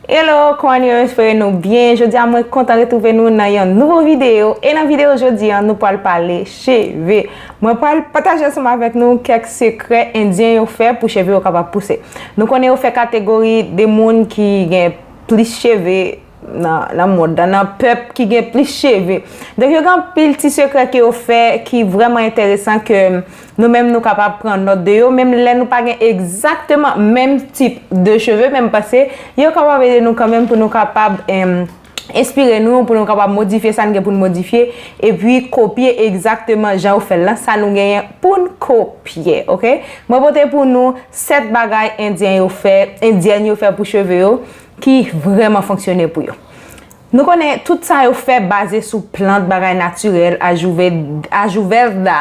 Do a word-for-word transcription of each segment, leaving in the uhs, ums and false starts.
Hello, kòman nou ye? Espere nou byen. Jodi a mwen kontan retwouve nou nan yon nouvo videyo. E nan videyo jodi a, nou pral pale cheve. Mwen pral pataje ansanm avèk nou kèk sekrè endyen yo fè pou cheve yo kapab pouse. Nou konnen yo fè kategori de moun ki gen plis cheve nan, nan mond lan, nan pèp ki gen plis cheve. Donk, yo gen anpil ti sekrè ke yo fè ki vrèman enteresan ke nou menm nou kapab pran nòt de yo, menm lè nou pa gen egzakteman menm tip de cheve, men m panse yo kapab ede nou kanmenm pou nou kapab, em, enspire nou, pou nou kapab modifye sa n gen pou n modifye, epi kopye egzakteman jan yo fè l lan, sa nou genyen pou n kopye, oke? Mwen pote pou nou sèt bagay endyen yo fè, endyèn yo fè pou cheve yo, ki vrèman fonksyone pou yo. Nou konnen tout sa yo fè baze sou plant, bagay natirèl, ajouve-, ajouverda.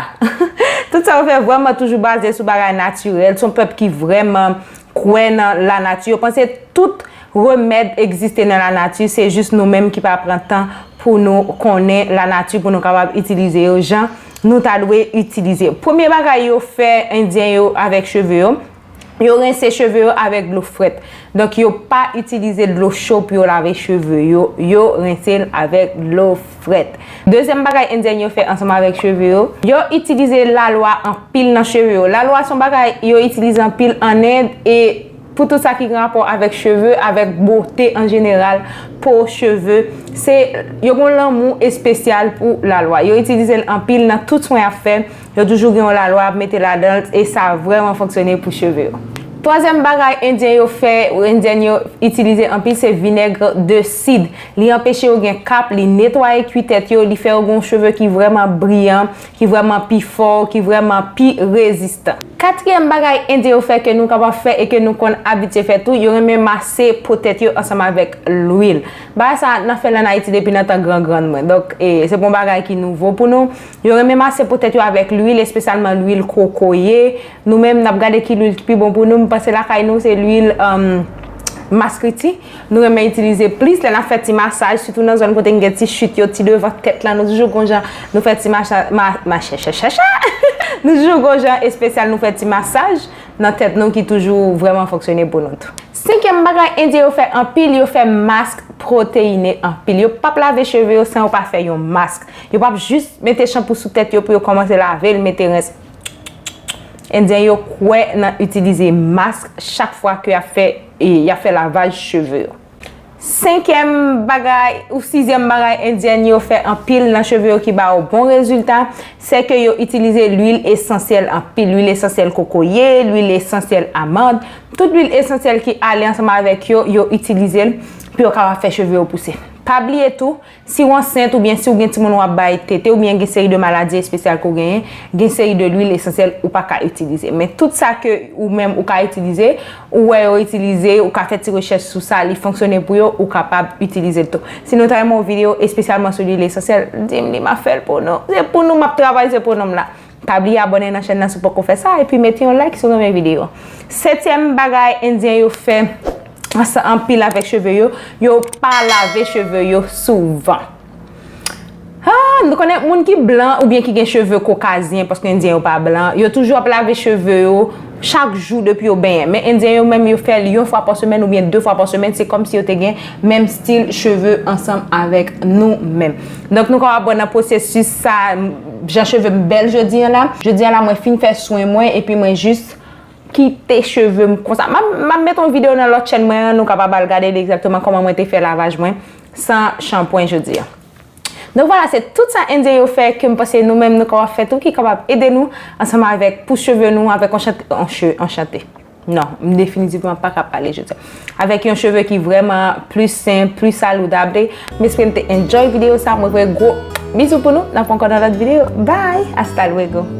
Tout sa yo fè vrèman toujou baze sou bagay natirèl. Se yon pèp ki vrèman kwè nan lanati. Yo panse tout remèd egziste nan lanati, se jis nou menm ki pa pran tan pou nou konnen lanati, pou nou kapab itilize yo jan nou ta dwe itilize. Premye bagay yo fè, endyen yo, avèk cheve yo, yo rense cheve yo avèk dlo frèt. Donk, yo pa itilize dlo cho pou yo lave cheve yo, yo rense l avèk dlo frèt. Dezyèm bagay endyen yo fè ansanm avèk cheve yo, yo itilize lalwa anpil nan cheve yo. Lalwa se yon bagay yo itilize anpil ann End, e pou tout sa ki gen rapò avèk cheve, avèk bote an jeneral, po, cheve, se, yo gen yon lanmou espesyal pou lalwa. Yo itilize l anpil nan tout swen y ap fè. Yo toujou gen yon lalwa y ap mete ladan l, e sa vrèman fonksyone pou cheve yo. Twazyèm bagay endyen yo fè, endyen yo itilize anpil, se vinèg de sid. Li anpeche yo gen kap, li netwaye kwi tèt yo, li fè yo gen yon cheve ki vrèman briyan, ki vrèman pi fò, ki vrèman pi rezistan. Katriyèm bagay endyen yo fè ke nou kapab fè e ke nou konn abitye fè tou, yo renmen mase po tèt yo ansanm avèk lwil. Bagay sa, n ap fè l ann Ayiti depi nan tan gran grann mwen. Donk, e, se pa yon bagay ki nouvo pou nou. Yo renmen mase po tèt yo avèk lwil, espesyalman lwil kokoye. Nou menm, n ap gade ki lwil ki pi bon pou nou. M panse lakay nou, se lwil, um, maskriti. Nou renmen itilize plis lè n ap fè ti masaj, sitou nan zòn kote n gen ti chit yo, ti devan tèt lan. Nou toujou gon jan, nou fè ti macha-, ma-, macha-, cha-, cha-, cha. Nou toujou gon jan espesyal, nou fè ti masaj nan tèt nou ki toujou vrèman fonksyone pou nou tou. Senkyèm bagay endyen yo fè anpil, yo fè mask pwoteyine anpil. Yo p ap lave cheve yo san yo pa fè yon mask. Yo p ap jis mete chanpou sou tèt yo pou yo kòmanse lave l, mete rens. Endyen yo kwè nan itilize mask chak fwa ke y ap fè, e, y ap fè lavaj cheve yo. Senkyèm bagay ou sizyèm bagay endyen yo fè anpil nan cheve yo ki ba yo bon rezilta, se ke yo itilize lwil esansyèl anpil, lwil esansyèl kokoye, lwil esansyèl amann, tout lwil esansyèl ki ale ansanm avèk yo, yo itilize l pou yo kapab fè cheve yo pouse. Pa bliye tou, si w ansent oubyen si w gen timoun w ap bay tete oubyen gen seri de maladi espesyal ke w genyen, gen seri de lwil esansyèl ou pa ka itilize. Men tout sa ke ou menm ou ka itilize, ou wè yo itilize, ou ka fè ti rechèch sou sa, li fonksyone pou yo, ou kapab itilize l tou. Si nou ta renmen yon videyo espesyalman sou lwil esansyèl, di m li, m ap fè l pou nou. Se pou nou m ap travay, se pou nou m la. Pa bliye abòne nan chèn nan si w poko fè sa, epi mete yon like si w renmen videyo. Setyèm bagay endyen yo fè ansanm anpil avèk cheve yo, yo pa lave cheve yo souvan. Ah, nou konnen moun ki blan oubyen ki gen cheve kokazyen, paske endyen yo pa blan, yo toujou ap lave cheve yo chak jou depi yo benyen. Men endyen yo menm yo fè l yon fwa pa semèn oubyen de fwa pa semèn, se kòmsi yo te gen menm stil cheve ansanm avèk nou menm. Donk nou kapab wè nan pwosesis sa, jan cheve m bèl jodi a la. Jodi a la mwen fin fè swen mwen epi mwen jis kite cheve m konsa. M ap, m ap met yon videyo nan lòt chèn mwen an, nou kapab al gade li egzakteman kòman mwen te fè lavaj mwen san chanpwen jodi a. Donk vwala, se tout sa endyen yo fè ke m panse nou menm nou kapab fè tou, ki kapab ede nou ansanm avèk pou cheve nou avèk yon chante, yon che-, yon chante. Non, m definitivman pa ka pale jodi a. Avèk yon cheve ki vrèman plis sen, plis salidab. M espere n te enjoy videyo sa. Mwen voye gwo bizou pou nou. N ap ankò nan lòt videyo. Bye! Hasta luego!